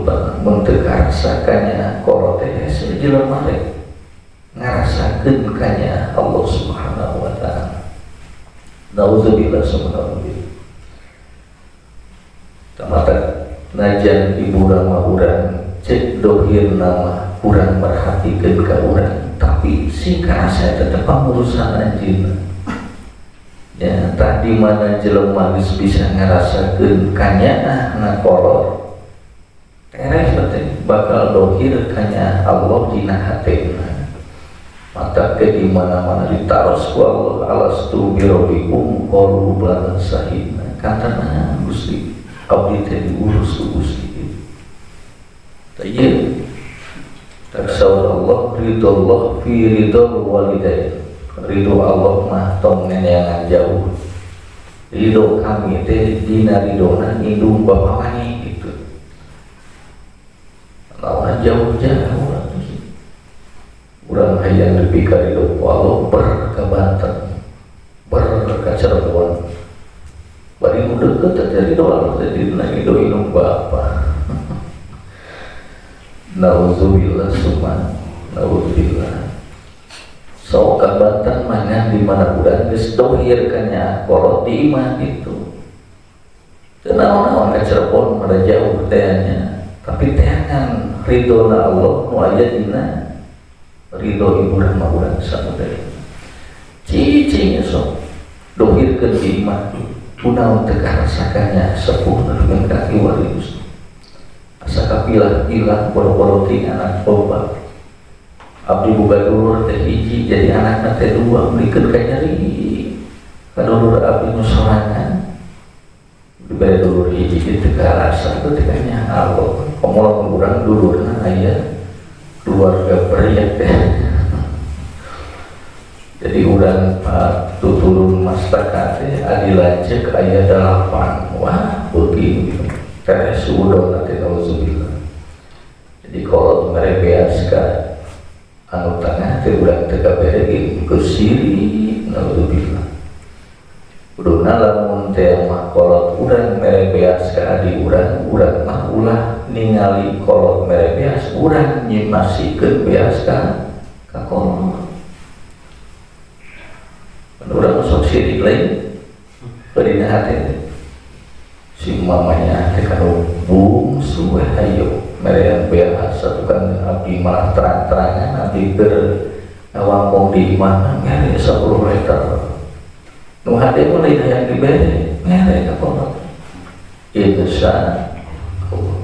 Pak, mun teu karasa kanyaah kolot teh hese jelema teh ngarasakeun kanyaah Allah Subhanahu wa Ta'ala. Nauzubillah, subhanallah. Tamata najan ibu rama urang cek dohir nama kurang merhatikan ke urang, tapi sing karasa tetep pangurusan anjeunna ya. Tadi mana jelema geus bisa ngarasakeun kanyaah na kolot, tereh teh bakal dohir kanyaah Allah dina hatena. Maka ke di mana-mana ditaros ku Allah, "Alastu birabbikum? Qalu bala syahidna." Katana, "Gusti, abdi teh diurus ku Gusti." Tah, tak saur Allah, "Ridho fi ridho walidain." Ridho Allah mah tong neneangan jauh, ridho kami teh dina ridhona indung bapa maneh gitu. Lawan jauh-jauh urang hayang nepi ka ridho ku Allah, ber ka Banten, ber ka Cirebon, bari nu deukeut teh ridho Allah teh dina ridho indung bapa. Nauzubillah summa nauzubillah. Sok ka Banten mah, di mana urang geus dohir kanyaah kolot di imah itu. Teu naon-naon ka Cirebon, pada jauh teh nya, tapi teangan ridhona Allah nu aya dina ridho ibu rama urang samudaya. Cicing sok dohirkeun di imah, kunaon teu karasakannya sepuh nepi ka kiwari? Asa kapilah-pilah, boro-boro ti anak loba. Abdi boga dulur teh hiji, jadi anakna teh dua, melikeun ka nyeri ka dulur abdi nu sorangan. Dibere dulur hiji teh karasa teh kanyaah Allah. Komo lamun urang dulurna aya keluarga beriak teh. Jadi urang tuturun mastaka teh adi lanceuk aya dalapan, wah, beuki teh suudon teh, nauzubillah. Jadi kalau mere beas ka anu tengah teh, urang teu kabere ge kesiri, nauzubillah. Kuduna lamun teh mah kolot urang mere beas ka adi urang, urang mah ulah ningali kolot mere beas, urang nyimasikeun beas ka kolot. Urang sok sirik lain berdina hati si mamanya teh kanu bungsu we, hayo merean beas satu kan. Abdi malah terang-terangan, abdi keur ngawangkong di imah mere 10 liter. Nu hade mah lain hayang dibere, mere ka kolot. Insya Allah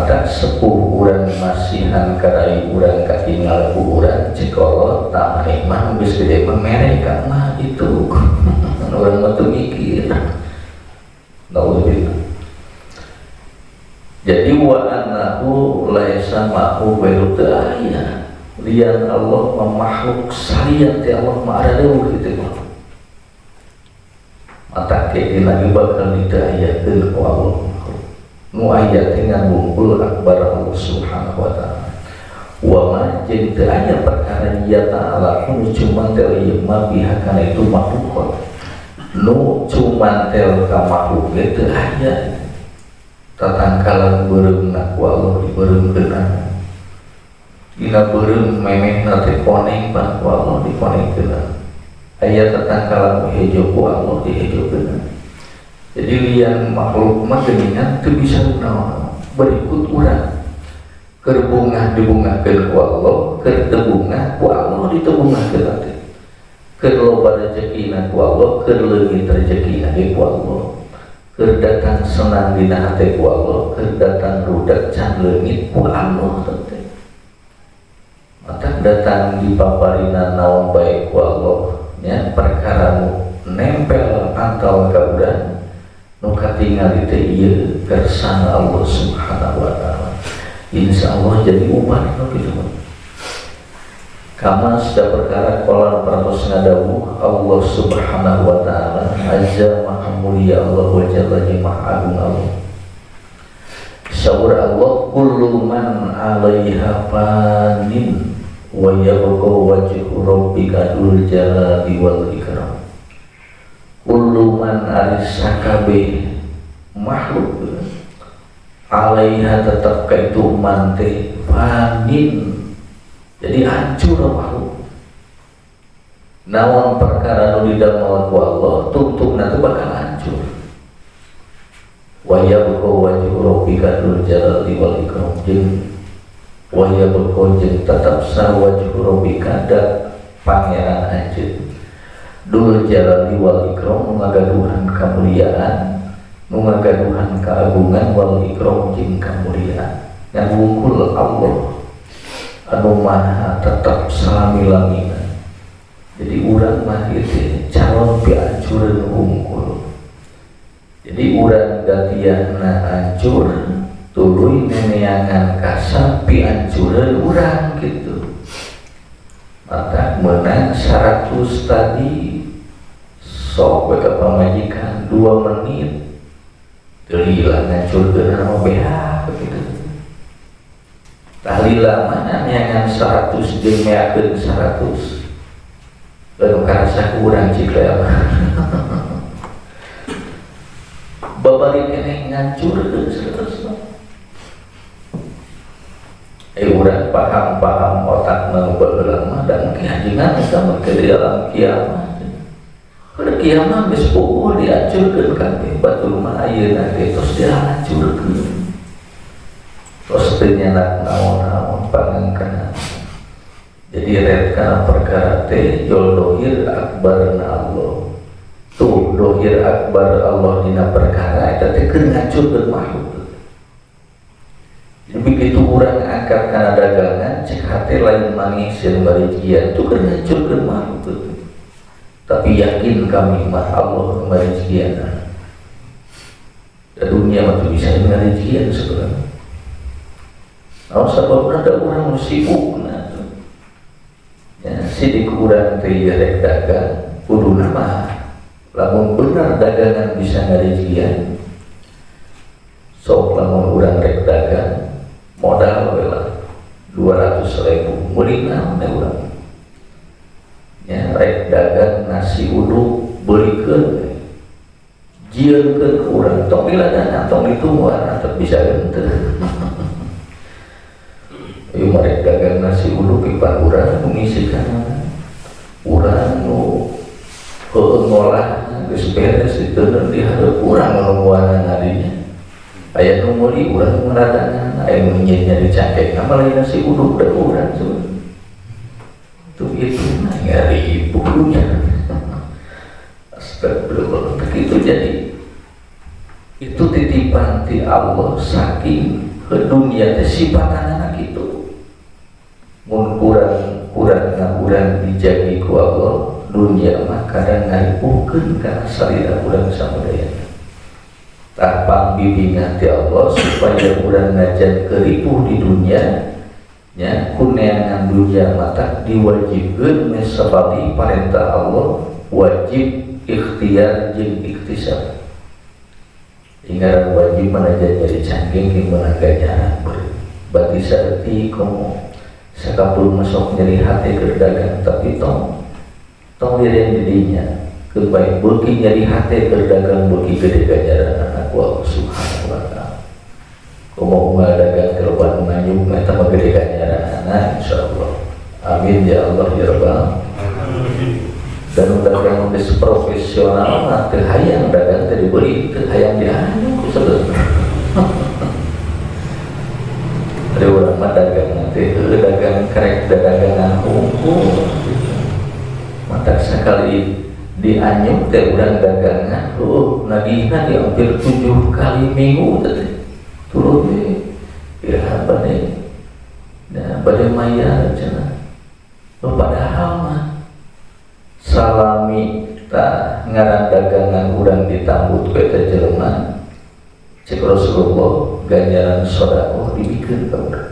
dan sepuh urang masihan karai urang katinggal ku urang, cek kolot tah, "Maneh mah geus gede mah mere ka mah." Itu urang mah teu mikir, nauzubillah. Jadi wa annahu laisa ma'ahu ghairu, teu aya lian Allah mah, makhluk salian ti Allah mah ada leuwih kitu mah. Mata ke lagi bakal ditayakeun ku Allah nu aya teh ngan bungkul akbar Allah Subhanahu wa Ta'ala. Wa ma jeung teu aya perkara ya ta'ala nu cumantel ieu ma biha kana itu makhluk. Nu cumantel ka makhluk ge teu aya. Tatangkalan beureumna ku Allah dibeureumkeun, dina beureum memehna teh koneng pan ku Allah dikonengkeun. Aya tatangkalan hejo, ku Allah dihejokeun. Jadi lian makhluk mah geuningan teu bisa naon. Berikut urang keur bungah dibungahkeun ku Allah, keur teu bungah ku Allah ditebungahkeun teh, keur loba rezekina ku Allah, keur leungit rezekina ge ku Allah, keur datang senang dina hate ku Allah, keur datang rudak can leungit ku Allah teh. Maka datang di paparina naon bae ku Allah nya, perkara nu nempel antal ka urang nu katingali teh ieu kersana Allah Subhanahu wa Ta'ala, insyaallah jadi ubah nu kitu mah. Kama setiap perkara qala parantos ngadawuh Allah Subhanahu wa Ta'ala, azza maha mulia Allah wa jalla jeung maha agung Allah. Saur Allah, kullu man 'alaiha fanin wa yabqa wajhu rabbika dzul jalali wal ikram. Kullu man ari sakabeh Makhluk alaiha tetap ka itu man teh fanin, jadi hancur makhluk. Naon perkara nu didamel ku Allah, tungtungna teh bakal hancur. Wa yabqa wajhu rabbika dzul jalali wal ikram, jeung wa yabqa, jeung tetap sa, wajhu rabbika, dat pangeran anjeun, dzul jalali wal ikram, nu ngagaduhan kamuliaan, nu ngagaduhan keagungan, wal ikram, jeung kamuliaan. Yang wungkul Allah anu maha tetap salami-lamina. Jadi urang mah itu calon piancureun wungkul. Jadi urang gantianna hancur, tuluy neneangan kasab piancureun urang gitu. Maka menang 100 tadi, sok we ka pamajikan 2 menit teu lila ngancurkeun mah beak begitu. Tah, lila mana neangan 100 jeung meakeun 100? Lalu karasa kurang cik mah babalik keneh ngancurkeun 100 mah. Urang paham-paham otak nu baheula mah dan kehajinan eta mah ke di alam kiamat. Udah kiamat geus puguh dihancurkeun kabeh, batur mah ayeuna teh tos dihancurkeun. Tos teu nyanak naon-naon pangangkana. Jadi red kana perkara teh jol dohir akbarna Allah. Tuh dohir akbar Allah dina perkara eta teh keur ngancurkeun makhluk. Jadi begitu orang angkat karena dagangan, cek hati lain manis yang marijian itu keur ngancurkeun makhluk. Tapi yakin kami mah Allah marijian. Dan dunia mah bisa ngarijian sebenarnya. Nah, sebabna ada orang nu sibuk nah. Ya, sidik urang teh rek dagang, kuduna mah lamun bener dagangan bisa ngarijian. Sok lamun urang rek dagang modal we lah 200 ribu, meuli naon urang ya? Rek dagang nasi uduk, belikeun, jieunkeun ku urang, tong diladana, tong ditungguan, atau bisa henteu. Ieu mah rek dagang nasi uduk ipan urang nu ngisikan, urang nu heueuh ngolah, geus beres diteundeun di hareup urang, nu nungguanan adinya. Aya nu meuli, urang nu ngaradangan, aya nu nyieun cangkeng mah lain nasi uduk da urang tuh. Itu mah ngaripuhnya. Astagfirullah. Begitu, jadi itu titipan ti Allah, saking ke dunia teh sifatanana kitu. Mun kurang kurang urang dijagi ku Allah, dunia mah kadang ngaripuhkeun kana salira urang samudayana. Tah, pangbimbingan ti Allah supaya urang najan keripuh di dunia nya kuneangan dunia, mata diwajibkeun mesabati perintah Allah, wajib ikhtiar jeung iktisab. Ingaran wajib manajan nyeri cangking jeung meunang ganjaran. Berarti saeutik komo sakapul masuk nyeri hati keur dagang, tapi tong tong liren didinya kebaik. Beuki nyeri hati keur dagang, beuki gede ganjaran anak Allah Subhanahu wa Ta'ala. Komo unggal dagang keloban nganyuk, eta mah gede ganjaran anak, insyaallah. Amin ya Allah ya Rabbal. Dan dagang geus profesional mah teu hayang dagang teh dibeli, teu hayang dianyuk sebenarnya. Ada orang mah dagang nanti dagang kerek, dagangan hukum mata sekali dianyuk teh urang dagangan, nagihna di hampir 7 kali minggu teh turun deh iraha bade, nah bade mayar cenah. Oh, padahal mah salami tah ngaran dagangan urang ditambut ku eta jelema, cek Rasulullah ganjaran sedekah dibikeun ka urang.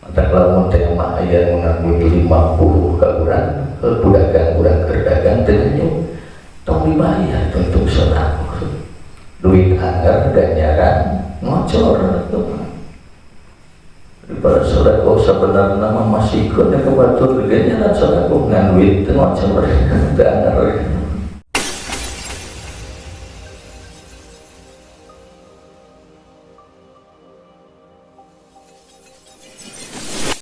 Mata lamun teh mah aya nu nganggo 50 ka urang, heuh dagang urang keur dagang teh nyuk, tong dibayar, tentu sedekah, duit anggar, ganjaran ngocor tuh daripada sedekah. Sebenarnya mah masih kena ke batur ganjaran sedekah ngan duit teu ngocor, teu anggar.